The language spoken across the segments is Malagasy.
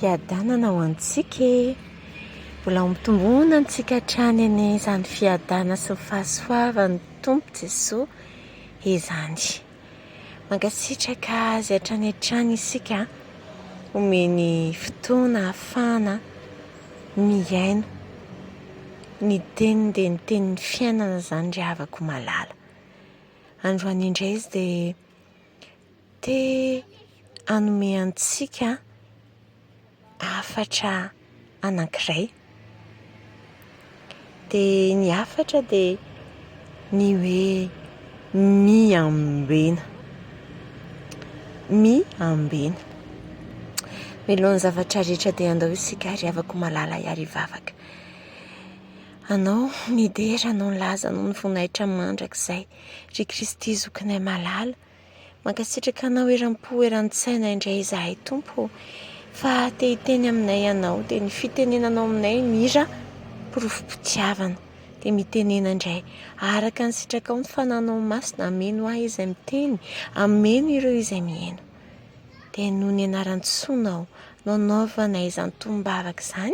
Fiadanana ho antsika e! Mbola ho mitombona antsika hatrany anie izany fiadanana sy ny fahasoavan'ny Tompo Jesoa izany. Mankasitraka Azy hatrany hatrany isika omeny fotoana ahafahana mihaino ny teniny dia ny tenin'ny fiainana izany ry havako malala. Androany indray izy dia te hanome antsika hafatra anankiray. Dia ny hafatra dia ny hoe miambena. Miambena. Mialohan'ny zavatra rehetra dia andao isika ry havako malala hiary hivavaka. Anao ny dera, anao ny laza, anao ny voninahitra mandrakizay. Ry Kristy zokinay malala. Mankasitraka Anao eram-po eran-tsaina indray izahay Tompo ô, fa te hiteny aminay Ianao, dia ny fitenenanao aminay mira porofom-pitiavana, dia mitenena indray araka ny sitrakao ny Fananao Masina, ameno ahy izay miteny, ameno ireo izay mihaino. Dia noho ny anaran-tsoanao no anaovanay izany tombavaka izany,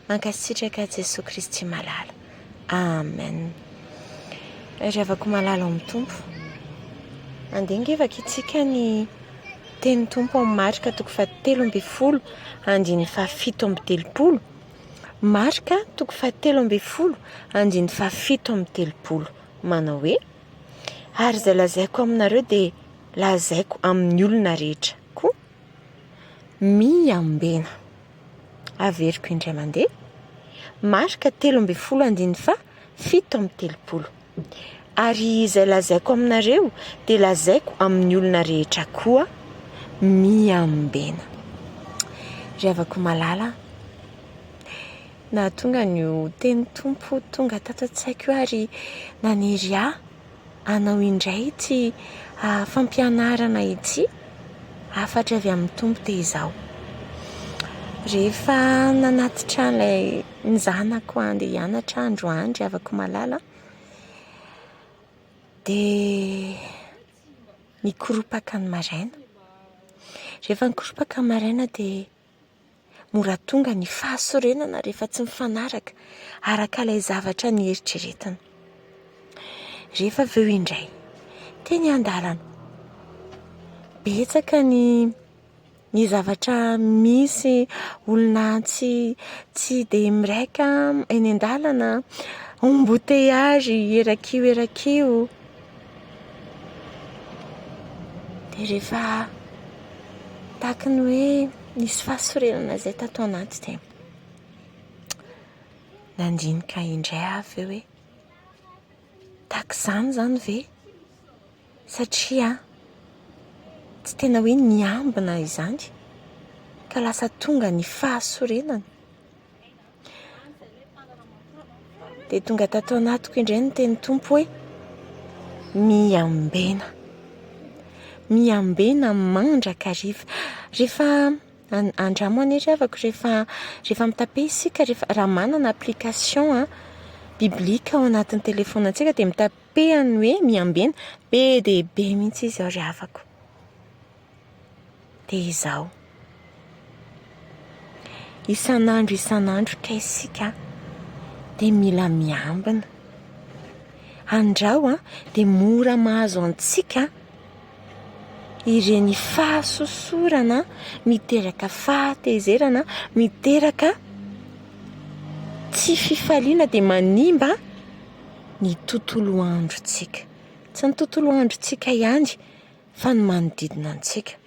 mankasitraka Jesoa Kristy malala. Amen. Ry havako malala ao amin'ny Tompo, andeha ange vakintsika ny tenin'ny Tompo ao amin'ny Marka toko fahatelo ambin'ny folo andininy fahafito amby telopolo. Marka toko fahatelo ambin'ny folo andininy fahafito amby telopolo manao hoe: Ary izay lazaiko aminareo dia lazaiko amin'ny olona rehetra koa, miambena. Averiko indray mandeha. Marka 13 andininy faha 37. Ary izay lazaiko aminareo dia lazaiko amin'ny olona rehetra koa, miambena. Ry havako malala, nahatonga an'io teny Tompo tonga tato an-tsaiko io ary naniry ahy hanao indray ity fampianarana ity, hafatra avy amin'ny Tompo dia izao. Rehefa nanatitra an'ilay ny zanako handeha hianatra androany ry havako malala dia nikoropaka ny maraina. Rehefa nikoropaka ny maraina dia mora tonga ny fahasorenana rehefa tsy mifanaraka araka ilay zavatra nieritreretina. Rehefa avy eo indray, teny an-dalana, betsaka ny ny zavatra misy olona tsy tsy dia miraika eny an-dalana, embouteillage erak'io erak'io. Dia rehefa tahaky ny hoe nisy fahasorenana izay tato anaty dia nandinika indray aho avy eo hoe tahaka izany izany ve? Satria tsy tena hoe niambina izany ka lasa tonga ny fahasorenana. Dia tonga tato anatiko indray ny tenin'ny Tompo hoe miambena. Miambena mandrakariva. Rehefa andramo anie ry havako rehefa rehefa mi-taper isika rehefa raha manana application biblique ao anatin'ny telefaonintsika dia mi-taper ny hoe miambena, be dia be mihitsy izy ao ry havako. Dia izao. Isan'andro isan'andro kay isika dia mila miambina. Andrao dia mora mahazo antsika ireny fahasosorana miteraka fahatezerana, miteraka tsy fifaliana dia manimba ny tontolo androntsika. Tsy ny tontolo androntsika ihany fa ny manodidina antsika.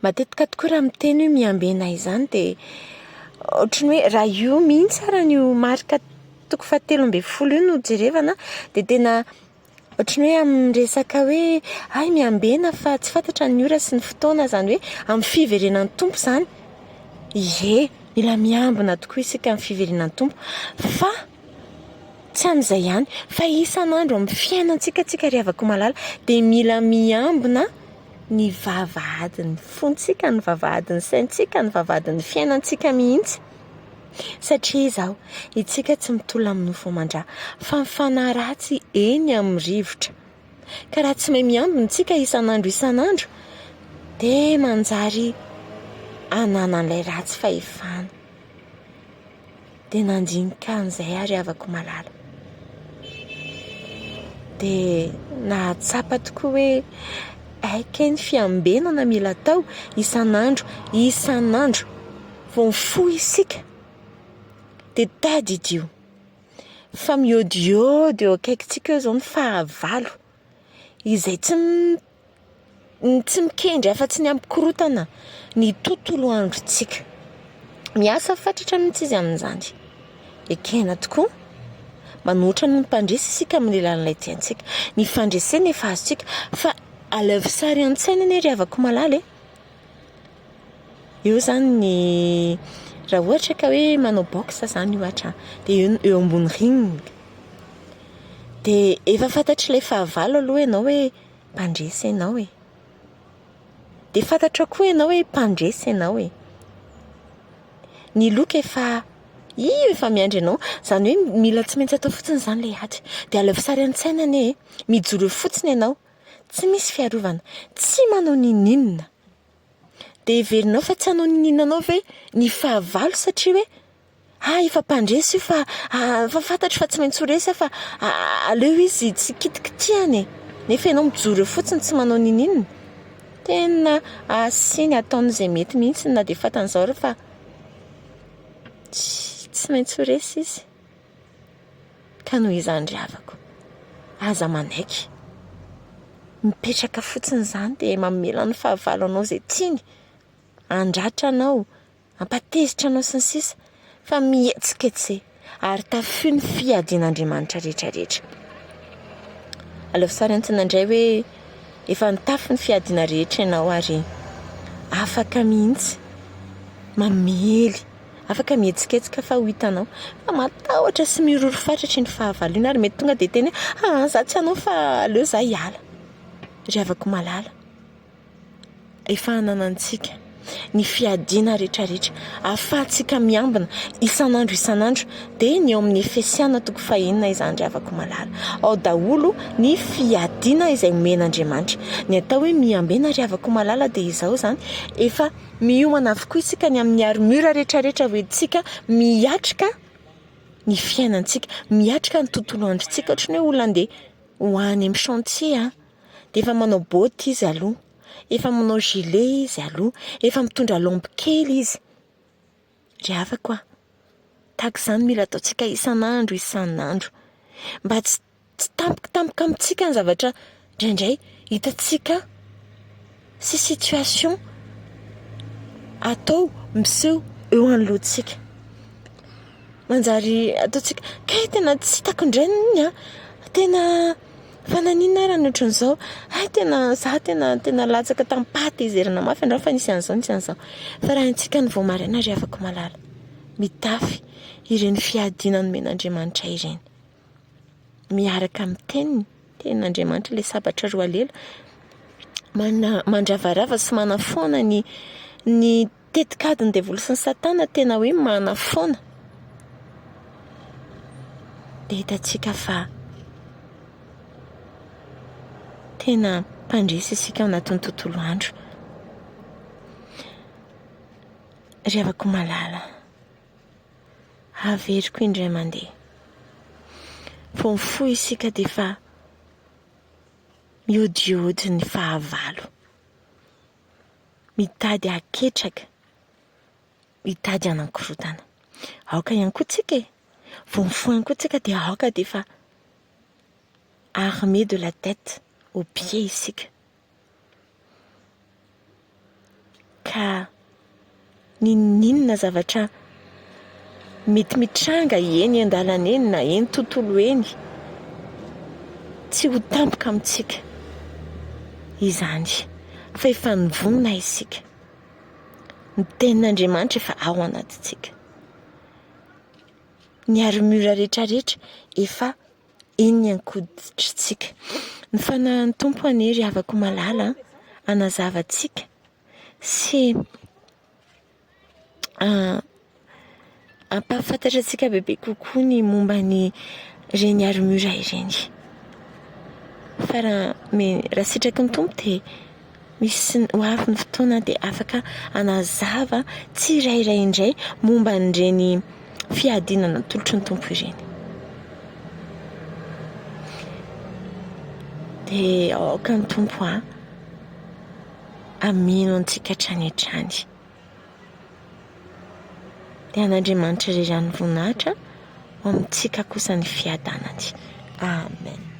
Matetika tokoa raha miteny hoe miambena izany dia ohatran'ny hoe raha io mihitsy ary io marika toko fahatelo ambin'ny folo io no jerevana dia tena ohatran'ny hoe amin'ny resaka hoe hay miambena fa tsy fantatra ny ora sy ny fotoana, izany hoe amin'ny fiverenan'ny Tompo izany. Ie, mila miambina tokoa isika amin'ny fiverenan'ny Tompo fa tsy amin'izay ihany fa isan'andro amin'ny fiainantsika tsika ry havako malala dia mila miambina ny vavahadin'ny fontsika, ny vavahadin'ny saintsika, ny vavahadin'ny fiainantsika mihitsy. Satria izao, isika tsy mitolona amin'ny nofo aman-drà fa ny fanahy ratsy eny amin'ny rivotra. Ka raha tsy mahay miambina isika isan'andro isan'andro dia manjary. ananan'ilay ratsy fahefana. Dia nandinika an'izay aho ry havako malala. Dia nahatsapa tokoa hoe hay kay ny fiambenana mila atao isan'andro isan'andro. Vao mifoha isika dia tadidio fa miodiody eo akaikintsika eo izao ny fahavalo izay tsy tsy mikendry afa-tsy ny hampikorontana ny tontolo androntsika. Miasa fatratra mihitsy izy amin'izany. Ekena tokoa, manoatra noho ny mpandresy isika amin'ny alalan'ilay tiantsika. Ny fandresena efa azontsika, fa alaivo sary an-tsaina anie ry havako malala e. Eo izany ny, raha ohatra ka hoe manao boxe izany ohatra, dia eo eo ambony ring. Dia efa fantatr'ilay fahavalo aloha ianao hoe mpandresy ianao e. Dia fantatrao koa ianao hoe mpandresy ianao e. Ny loka efa io efa miandry anao. Izany hoe mila tsy maintsy atao fotsiny izany ilay ady. Dia alaivo sary an-tsaina anie e. Mijoro eo fotsiny ianao. Tsy misy fiarovana. Tsy manao n'inon'inona. Dia heverinao fa tsy hanao n'inon'inona anao ve ny fahavalo satria hoe Ah efa mpandresy io fa efa fantatro fa tsy maintsy ho resy aho fa aleo izy tsy kitikitihana e! Nefa ianao mijoro eo fotsiny tsy manao ninoninona. Tena asiany ataony izay mety mihitsy na dia fantany izao ary fa tsy maintsy ho resy izy. Ka noho izany ry havako, aza manaiky. Mipetraka fotsiny izany dia mamela ny fahavalo hanao izay tiany, handratra anao, Hampatezitra anao sy ny sisa fa mihetsiketse ary tafio ny fiadian'Andriamanitra rehetra rehetra. Alaivo sary an-tsaina indray hoe efa nitafy ny fiadiana rehetra ianao ary afaka mihitsy mamely, afaka mihetsiketsika fa ho hitanao fa matahotra sy miroro fatratra iny fahavalo iny ary mety tonga dia hiteny hoe ah za tsy hanao fa aleo za hiala. Ry havako malala. efa ananantsika, ny fiadiana rehetrarehetra ahafahantsika miambina isan'andro isan'andro dia ny ao amin'ny Efesiana toko fahenina izany ry havako malala. Ao daholo ny fiadiana izay omen'Andriamanitra. Ny atao hoe miambena ry havako malala dia izao izany, efa miomana avokoa isika ny amin'ny armure rehetrarehetra hoentintsika miatrika ny fiainantsika, miatrika ny tontolo androntsika, ohatran'ny hoe olona andeha ho any amin'ny chantier an. Dia efa manao botte izy aloha, efa manao gilet izy aloha, efa mitondra lampe kely izy. Ry havako a, tahaka izany mila ataontsika isan'andro isan'andro mba tsy tsy tampotampoka amintsika ny zavatra indraindray hitantsika sy situation atao miseho eo anoloantsika. Manjary ataontsika, kay tena tsy hitako indray iny an, tena fa naninona ary ny ohatran'izao, hay tena za tena tena latsaka tamim-pahatezerana mafy androany fa nisy an'izao nisy an'izao. Fa raha haintsika ny vao maraina ry havako malala, mitafy ireny fiadiana nomen'Andriamanitra ireny, miaraka amin'ny teniny, tenin'Andriamanitra ilay sabatra roa lela, mana- mandravarava sy manafoana ny ny Tetikadin'ny devoly sy ny satana tena hoe manafoana. Dia hitantsika fa tena mpandresy isika ao anatin'ny tontolo andro. Ry havako malala, averiko indray mandeha. Vao mifoha isika dia efa miodiody ny fahavalo. Mitady haketraka, mitady hanakorotana. Aoka ihany koa tsika e! Vao mifoha ihany koa tsika dia aoka dia efa armé de la tête aux pieds isika. Ka n'inon'inona zavatra mety mitranga eny an-dalana eny na eny tontolo eny, tsy ho tampoka amintsika izany fa efa nivonona isika. Ny tenin'Andriamanitra efa ao anatintsika. Ny armure rehetrarehetra efa eny an-koditritsika. Ny fanahin'ny Tompo anie ry havako malala hanazava antsika sy hampahafantatra antsika bebe kokoa ny momba ny ireny armure ireny. Fa raha raha sitraky ny Tompo dia. Misy ho avy ny fotoana dia afaka hanazava tsirairay indray momba an'ireny fiadiana natolotry ny Tompo ireny. Dia aoka ny Tompo a hameno antsika hatrany hatrany. Dia an'Andriamanitra irery ihany ny voninahitra, ho amintsika kosa ny fiadanany. Amen.